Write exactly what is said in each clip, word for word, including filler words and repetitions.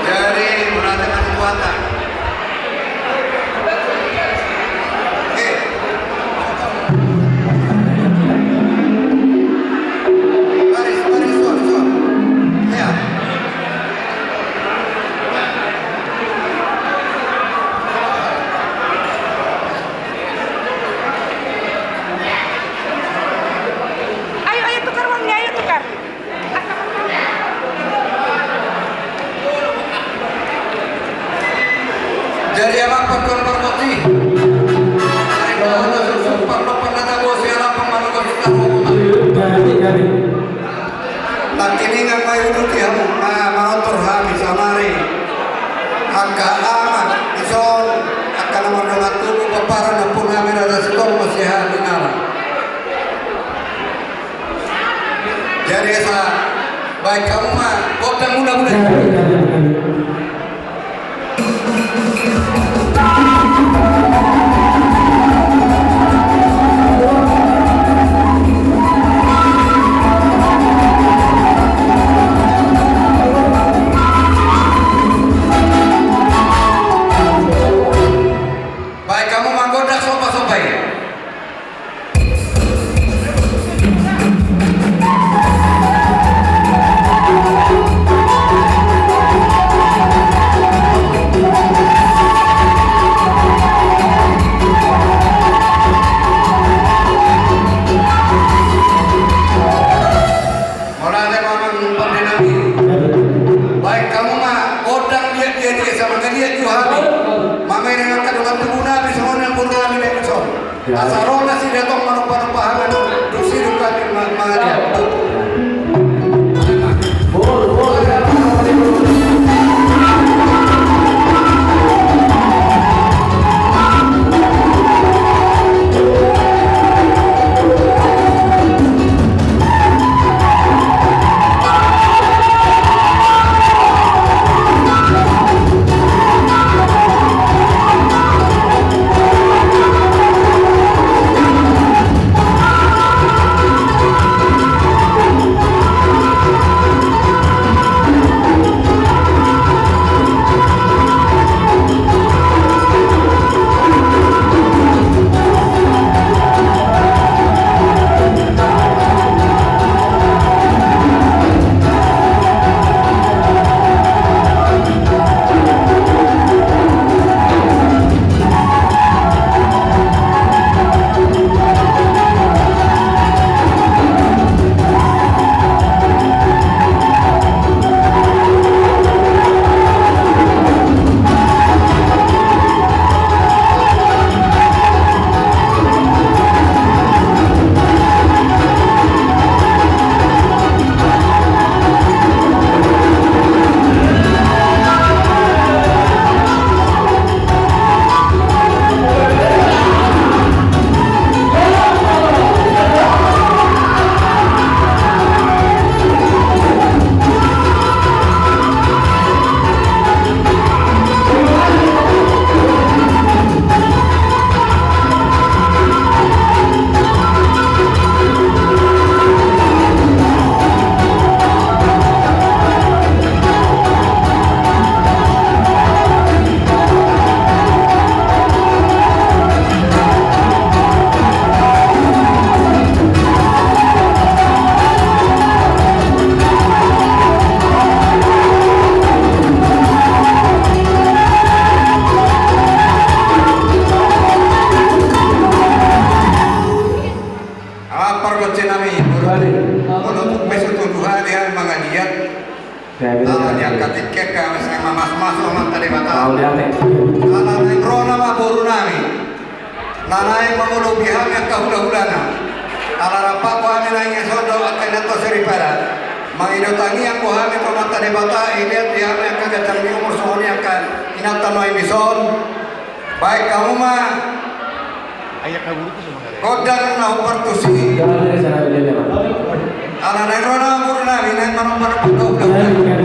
Jadi, mauliate ma tu Tuhanta. Oke. Baris, baris, suar, suar. Iya. Ayo, ayo, tukar uangnya, ayo, tukar. Jadi, amang, partuan pargonsi. Tarik na hona suksuk, parlompan na tabo, sialapan manogot sitaruhon. Nangkiningan ma i uduti hamu, ma-, manortor hami saonari. Angka amang, dison, angka na mardongan tubu, pomparan, nampunami, rara sitolu ma sian inara. Jadi asa, baen hamu ma gondang muna-muna. Baen hamu ma gondang somba-somba i. Mauliate ma, amang pande nami. Baen hamu ma gondang liat-liat i, asa mangaliat tu hami. Mamereng angka dongan tubu nami songon i, namboru nami na i dison. Asa ro nasida tong manompa-nompa hami, dung sidung hami ma-, mangaliat. Amang pargonsi nami, molo tung pe so tolu hali hami mangaliat, ala ni angka tingki angka, sai mamasu-masu Amanta Debata. Ala naeng ro nama boru nami, na naeng mangolopi hami angka hula-hulana. Ala rap do hami naeng dison dohot angka inanta soripada. Mangido tangiang do hami tu Amanta Debata, dilehon di hami angka ganjang ni umur songon i angka inanta nuaeng dison. Baen hamu ma gondang na hombar tusi. Ala naeng ro nama boru nami, naeng manomba-nomba dohot hula-hula.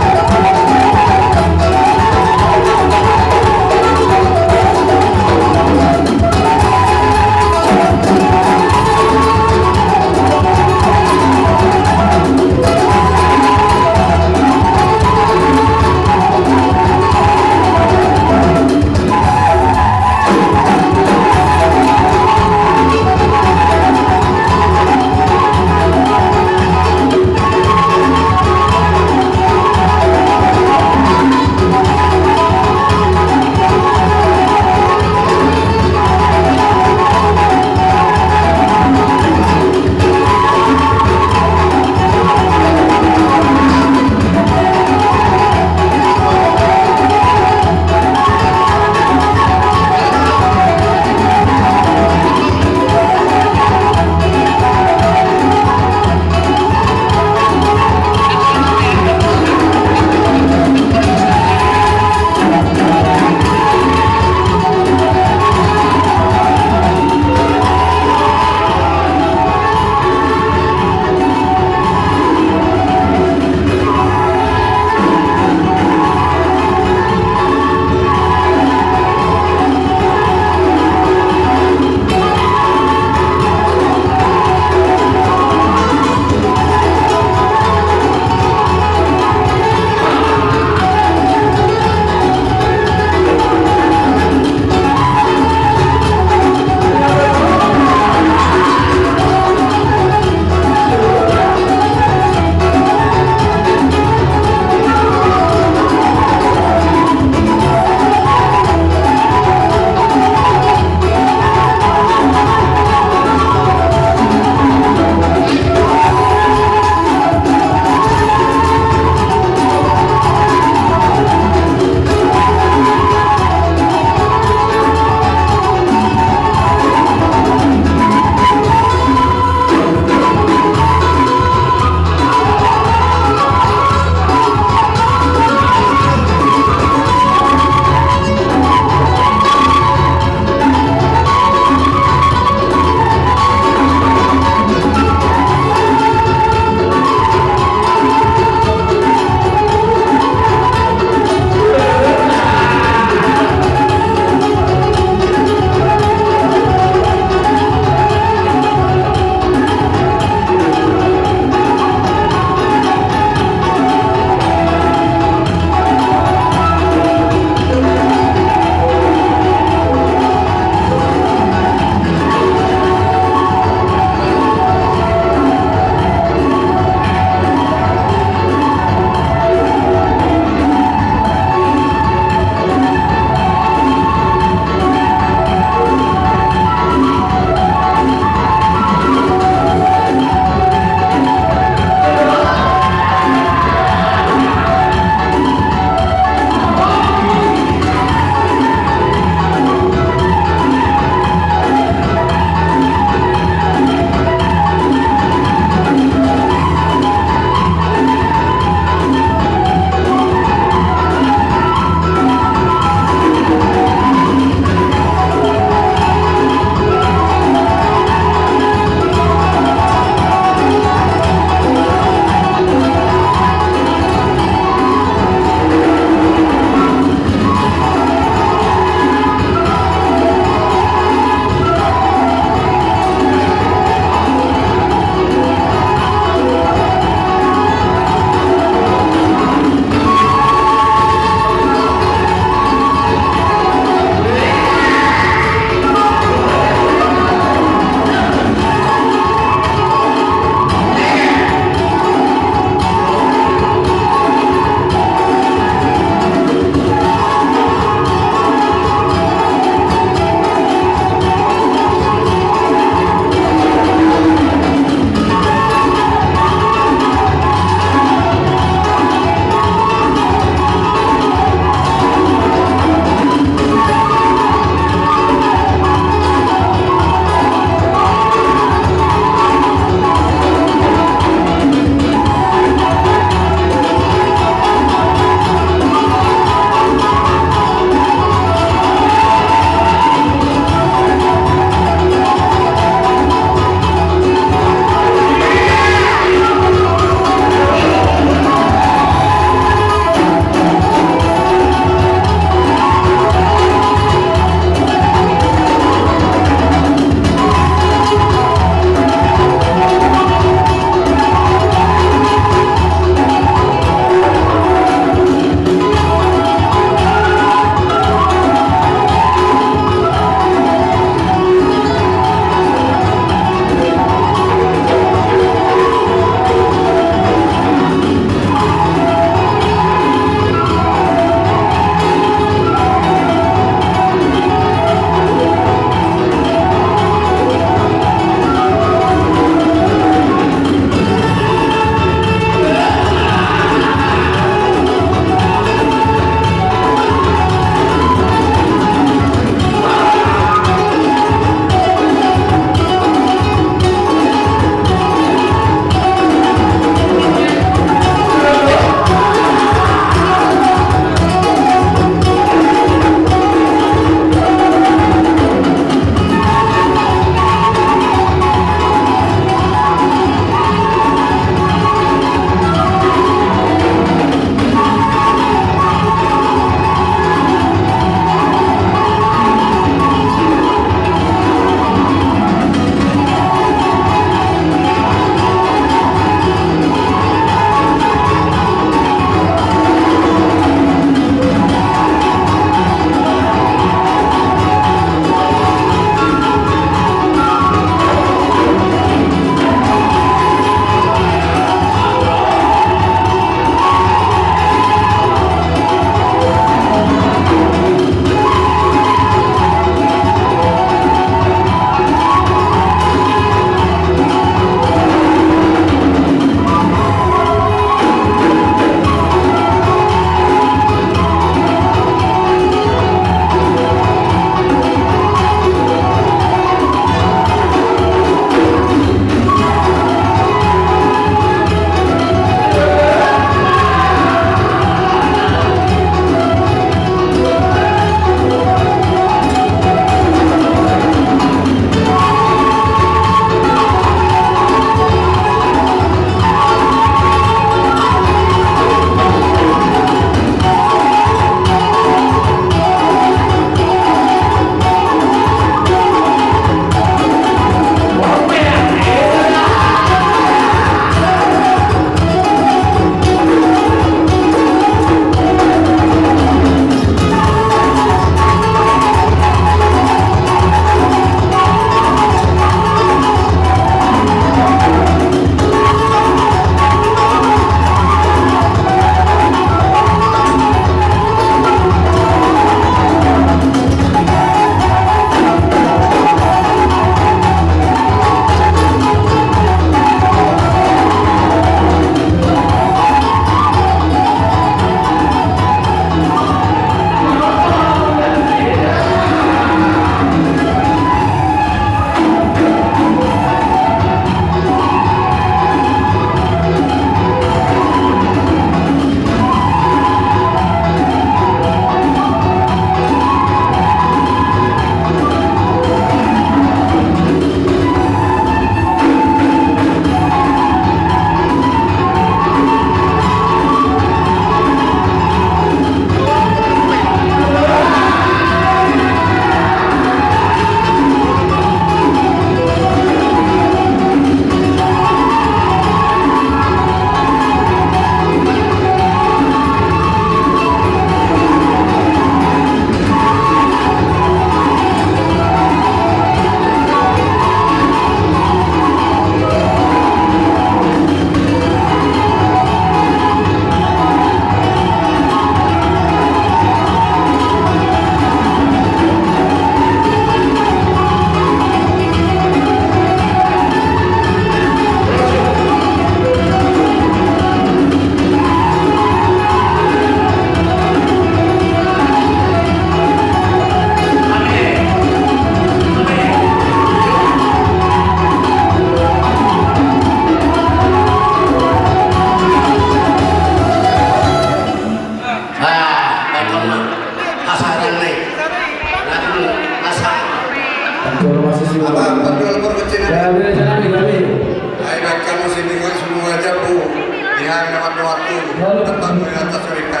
Hami na mardoa tu, halo, Tuhan, atas cerita.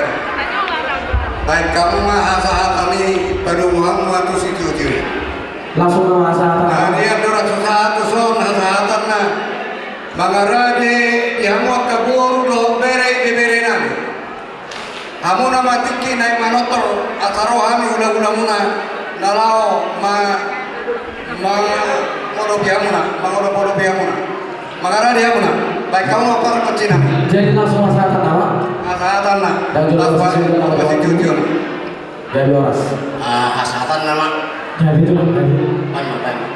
Baen hamu ma hasahatan i, padomu hamu ma tu sitio-tio. Langsung ma hasahatan. Jadi, andorang so sahat tu son hasahatanna, mangarade di hamu angka boru dohot bere, ibebere nami. Hamuna ma tingki na i manortor, asa ro hami hula-hulamuna, na laho ma, mangodopi hamuna, mangodopi hamuna. Mangarade hamuna, baen hamu ma pargonsi nami. Jadi langsung hasahatan nama? Hasahatan na. Dan juga langsung pas, pas, pas, pas, pas, pas, jadi horas. Ah, hasahatan nama. Jadi itu nama, jadi. Baen ma, baen ma.